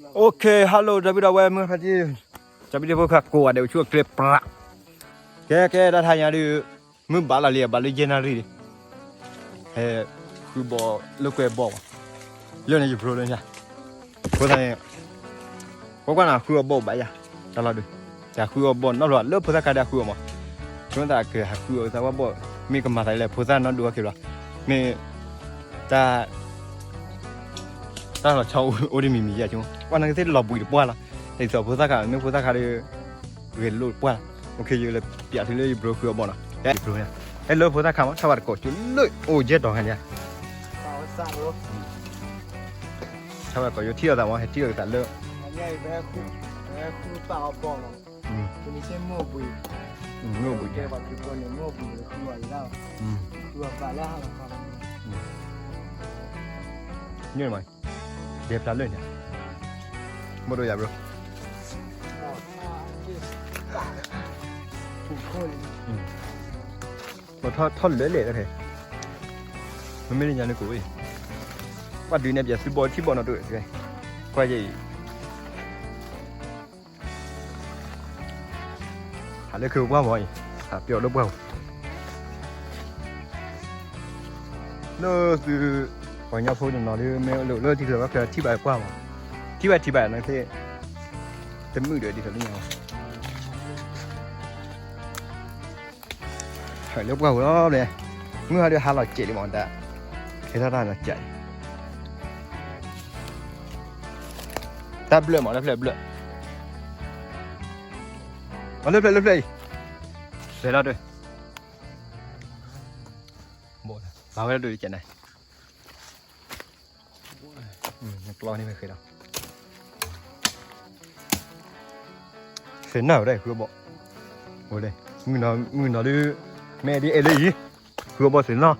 Okay, hello ဒီပုၢ်ဒီဝဲၢ်မုၢ်ဖါတံၢ်, ကၠီပံတဖိခါကိးဂၤဒဲး အိၣ်ဆူၣ်အိၣ်ချ့ပြး, ကဲကဲ တၢ်ထါညါဒုး မုၢ်ဘၣ်လီၤလံ ဘၣ်လၢယဲၢ်နၣ်ရံၣ်လံ, ဟဲဃုဘီၣ်လၢကွဲဘီၣ်ဘၣ်, လၢန့ၣ်ယဘျိလၢညါ, အဃိသတးန့ၣ် ကွၢ်ကွၢ်န့ၣ် ဃုအီၣ်ဘီၣ်ဘၣ်ယၤ, တၢ်လီၤဒုး, တၢ်ဃုအီၣ်ဘီၣ်နီတဘျီလၢဖိသၣ်ခါဒီးဃုအီၣ်မး, ဆိသးကဟးဃုအီၣ်သးဝဲဘီၣ်, မ့ၢ်ကမၤသးဒ်လဲၣ် ဖိသၣ်နီၢ်ဒိၣ်အီၣ်က့ၤဘျီ, မ့ၢ်တၢ် တၢ်လီၤဆီအိၣ်ဒ်မံၤမံၤယဲၢ်ဆိ, ကွၢ်နကသ့ၣ်လီၤဘှံးတပှၢ်လီၤ, ဒ်သိးဖိသၣ်ခါ မ့ၢ်ဖိသၣ်ခါဒီး ဂဲၤလိာ်တပှၢ်လီၤ, အိၣ်ခ့ယလဲၤပျးထုလၢယဘျိဃုအီၣ်ဘီၣ်နီၤ, ယဘျိ, ဟဲလၢဖိသၣ်ခါမး ထီၣ်ဘၣ်တကိးကၠိလၢအိၣ်ယဲၢ်တီၤခါညါ, ထီၣ်ဘၣ်တကိးယိထံၣ်အီၣ်သးမး ဟဲထံၣ်အီၣ်သးလၢ မ့ၢ်အိၣ်ဘှံး, မ့ၢ်အိၣ်ဘှံး, န့ၣ်မး, ဒဲဖျါလၢန့ၣ်, ဘၣ်ဒိယၤဘျိ, ဘၣ်ထီၣ်ထီၣ်လၢလဲၣ်တဖဲ, မ့မ့ၢ်လၢညါန့ၣ်ကိးဝဲ, ပှၤဒုးနဲၣ်ပၠးသုဘီထံဘီၣ်နီတဒုး, ကွၢ်ယဲအံၤ ဟးလၢခ့ပှၢ်မးအံၤ, ဟးပျီလၢပှၢ်မး, လၢသု ပှၤကညီဖိတနီၤဒုး မ့ၢ်လၢထံချၢဘၣ်ချၢထံၣ်ဘၣ်ပှၢ်မး, ထံၣ်ဘၣ်ထံၣ်ဘၣ်နသ့ၣ်, တမုာ်ဒီးဒ်သိးလၢညါမး ဟးလၢပှၢ်ပူၤလီၤ, မုၢ်ဟါဒုးဟါလီၤစဲးလံမးတၢ်, ဟဲထီၣ်တၢ်လီၤစဲး, တၢ်ဘျၢၣ်မး လၢဖျၢၣ်ဘျၢၣ်, အလၢဖျၢၣ်လၢဖျၢၣ်အံၤ, ဖျၢၣ်လီၤဒုး, ဘၣ်ဝဲဒၣ်ဒုးကဲနၤ ကျီန့ၣ်မ့ၢ်ဃဲဒီး, သ့ၣ်နီၣ်ဝဲဒၣ်ဃုအီၣ်ဘီၣ်, အိၣ်လၢ, မုၢ်နီၤဒုး, မ့ၢ်ဒ်အဲၣ်လၢအံၤ, ဃုအီၣ်ဘီၣ်သ့ၣ်နီၣ်,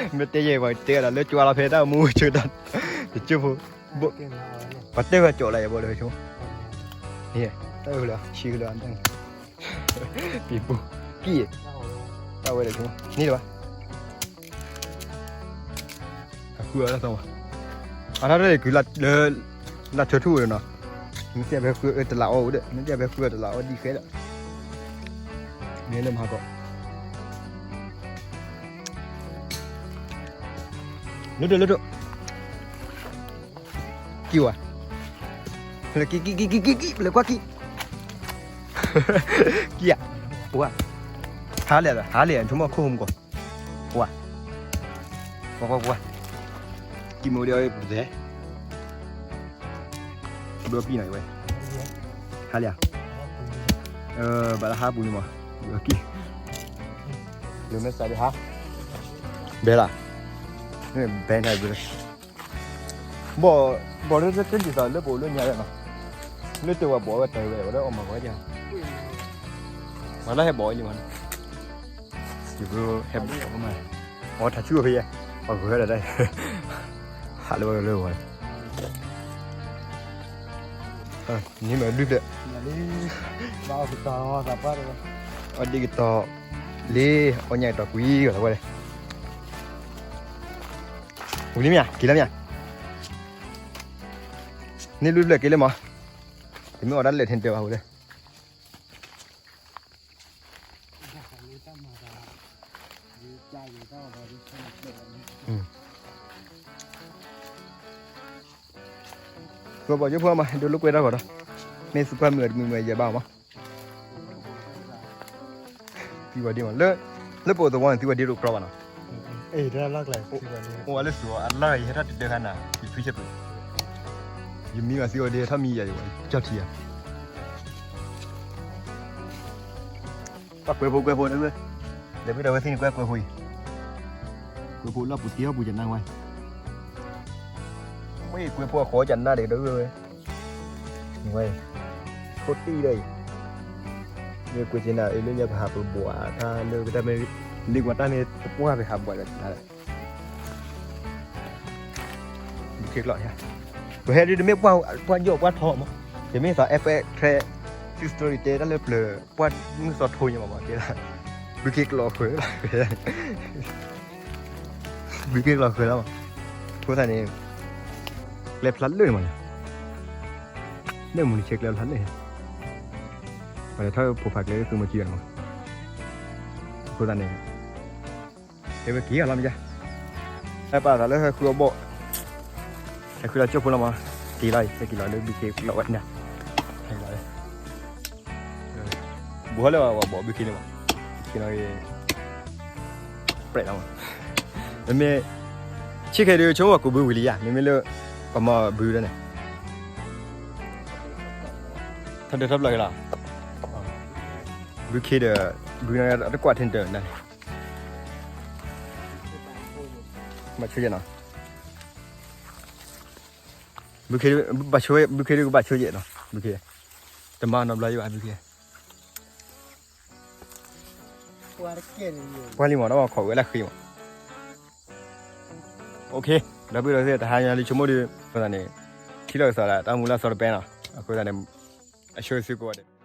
မ့ၢ်တဲယဲၢ်ပှၤတဲဒၣ်လၢကၠွါလီၤဖဲတၢ်မူဆၢတၢ်, တကၠိဖိ, ပှၤတဲဝဲကၠီလၢယဘီၣ်လၢဆိ, တၢ်အၢလၢဆံလၢ, ပံၤပူၤ, ကံၣ်, တၢ်ဝဲဒၣ်ဆိ, န့ၣ်လၢၤဘၣ် အဃုအီၣ်တၢ်သီဘၣ်, အတၢ်ရဲၣ်ကုလၢ လၢထၢထူၣ်ဒီးနီၤ, မ့ၢ်တဲဖဲဃုအီၣ်တလးအီၣ်အိၣ်ဒီး မ့ၢ်တဲဖဲဃုအီၣ်တလးအီၣ်ဒံးဃဲဒီး, မ့ၢ်လၢမၤဟါကီး, လၢဒိၣ်လၢဒိၣ်, ကံၣ်ဝဲ, ကံၣ်ကံၣ်ကံၣ်ကံၣ်ကံၣ် ပလဲၤကွၢ်ကံၣ်, ကံၣ်ဧါ, ပှၤ, ဟါလၢာ် ဟါလၢာ် ဆိကမိၣ်ခိၣ်ဟိမကီၢ် ပှၤ, ပှၤပှၤပှၤ, ကံၣ်မိၢ်ဒံးအီၤပလဲၤ, ဘျီကံၣ်နီၤဝဲ, ဟါလၢာ်, ဘၣ်လၢဟါပူၤန့ၣ်မး, ဘျီကံၣ်, လၢမ့ၢ်စးဒံးဟါ, ဘဲလၢ, ဘဲန့ၣ်ဘျီ ဘီၣ်, ဘီၣ်လၢတၢ်တၢ်ဒ်သိးလၢပအိၣ်လၢညါဝဲနီၤ, လၢတဝဲဘီၣ်ဝဲတၢ်ဝဲဝဲလၢအီၣ်မၤဝဲဒၣ်, မၤလၢဟဲဘီၣ်ဝဲလံမး, ယဘျီဟဲဘီၣ်မး, အီထးဆူၣ်ဖဲယဲ, အဂၤဒၣ်ဒၣ်, ဟးလၢဝဲလၢဝဲ, န့ၣ်မ့ၢ်လွံၢ်ဖျၢၣ်, အီၣ်ဒံးကတီၤ, လ့, အီၣ်ညၣ်ကတီၤကွံာ်ဂီၤလီၤဝဲ, ဝံၤလံမ့ၢ်ဧါ က့ၤလၢမ့ၢ်ဧါ, န့ၣ်လွံၢ်ဖျၢၣ်က့ၤလၢမး, တမ့ၢ်အီၣ်ဒၣ်လဲာ်ထံတၢ်ဘၣ်ဝဲလၢ ဃုအီၣ်ဘီၣ်ကၠိဖိမး ဒိလၢကွဲတၢ်ဂီၤဒီး, မ့ၢ်သုကွၢ်မုာ်တမုာ်မုာ်ယဲဘၣ်မး, သံဝဲဒ့မး, လၢပအိၣ်သဝီန့ၣ် သံဝဲဒ့တကျီဘၣ်နီၤ, အိၣ်ဝဲလၢသုးအလီၢ် ယဟဲထီၣ်တဒၢခါနၤ ယဖုဆဲးပူၤ, ယမံဘၣ်သံဝဲဒ့ထီၣ်မံယၤယဝဲ ကၠီထံဧါ ကွၢ်ကွဲဖိကွဲဖိ, လဲၤဖဲဒီးဝဲသ့ၣ်န့ၣ် ကွၢ်ကွဲဖိအံၤ, ကွဲဖိလီၢ်ပူၤတ့ထီၣ်ပူၤကနၣ်ဝဲ, မ့ၢ်ကွဲဖိအဃိကနၣ်ဒီးဝဲ, ဝဲ, ခိၣ်တံၢ်ဒီးအံၤ, မ့ၢ်ကွဲကနၣ်အံၤလၢညါပဟးပဘှးတၢ်လၢတၢ်မ့ၢ်, လ့ကွၢ်တၢ်မ့ၢ်တပှၢ်ပဟးဘှးဒီးကနၣ်ဒီး ဘုခ့ကျိး, ပဟဲဒ်တမ့ၢ်ပှၢ်ယိာ်ပှၢ်ထီမး, တမ့ၢ်သး FX Track History တဲတၢ်လၢပျၢၤပှၢ်မုၢ်သီထိညါမး, ဘုခ့ကျိးဃၢၤ, ဘုခ့ကျိးဃၢၤလီၤ, အဃိသတးန့ၣ်, ကျဲဖျါလၢန့ၣ်မးန့ၣ်, လၢမူနဆဲးကျဲဖျါလၢန့ၣ်, ပှၤလဲၤထီၣ်ဖိဖးကျဲလၢသုမီၤကံဘၣ်န့ၣ်မး, အဃိသတးန့ၣ် တဲဝဲက့ၤအလီၤမ့ၢ်ယါ, ဟဲပာ်သးလၢဟဲဃုအီၣ်ဘီၣ်, ဟဲဃုလီၤကၠိဖိလီၤမး, က့ၤလီၤအံၤ ဟဲက့ၤလီၤလၢဘုခ့လီၤဝဲန့ၣ်, ဟဲလီၤ ဘူးဟီလၢပှၤဘီၣ်ဘုခ့န့ၣ်မး, ခ့နီၣ်ဂ့ၤ ပြဲးလီၤမး, မ့မ့ၢ် ဆံးခဲဒုး ဆိကမိၣ်ပှၤကူးဘုဝံၤလံယါ, မ့မ့ၢ်လၢ ပှၤမၤဘုဒၣ်န့ၣ် ထီၣ်ဒၢထီၣ်ပျီၢ်က့ၤလီၤ, ဘုခ့ဒီး ဘုန့ၣ်တကွၢ်ထံတၢ်န့ၣ်, ဘၣ်ဆိယဲၢ်နီၤ, ဘုခ့ ဘၣ်ဆိ ဘုခ့ဒုးကဘၣ်ဆိယဲၢ်နီၤ, ဘုခ့ တမၤနီတဘျီယဘၣ်ဘုခ့, ပှၤလံမး ဒီးခိးဝဲလၢဃ့မး, အိၣ်ခ့, ဒီပုၢ်ဒီဝဲၢ်သ့ၣ် တဟါညါလံ ဆိကမိၣ်ဒုး အဃိသတးန့ၣ် ထံၣ်လိာ်ကသးဒီးတၢ်မူလၢအသီတပဲနီၤ, အဃိသတးန့ၣ် အဆိသုကိးဂၤဒဲး